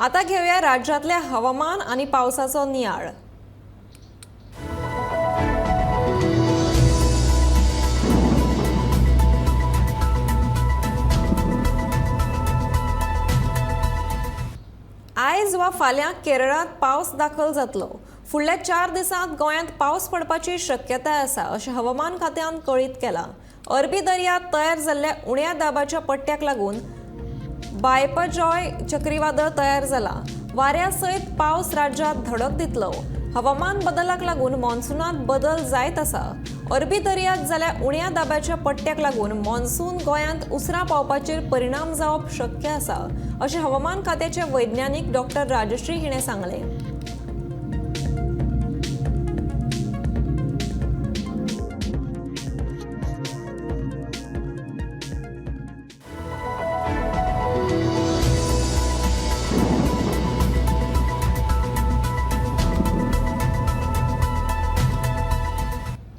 आता घेऊया राज्यातल्या हवामान आणि पावसाचो नियाळ. आयज वा फाल्यां केरळांत पावस दाखल जातलो. फुडल्या 4 दिसांत गोंयांत पावस पडपाची शक्यताय आसा अशें हवामान खात्यान कळीत केलां. अरबी दर्यांत तयार जाल्ल्या उण्या दाबाच्या पट्ट्याक लागून बायपजॉय चक्रीवादळ तयार जाला. वाऱ्या सयत पावस राज्यांत धडक दितलो. हवामान बदलाक लागून मॉन्सूनांत बदल जायत आसा. अरबी दर्यांत जाल्या उण्या दाबाच्या पट्ट्याक लागून मॉन्सून गोंयांत उसरां पावपाचेर परिणाम जावप शक्य आसा अशें हवामान खात्याचे वैज्ञानीक डॉक्टर राजश्री हिणें सांगलें.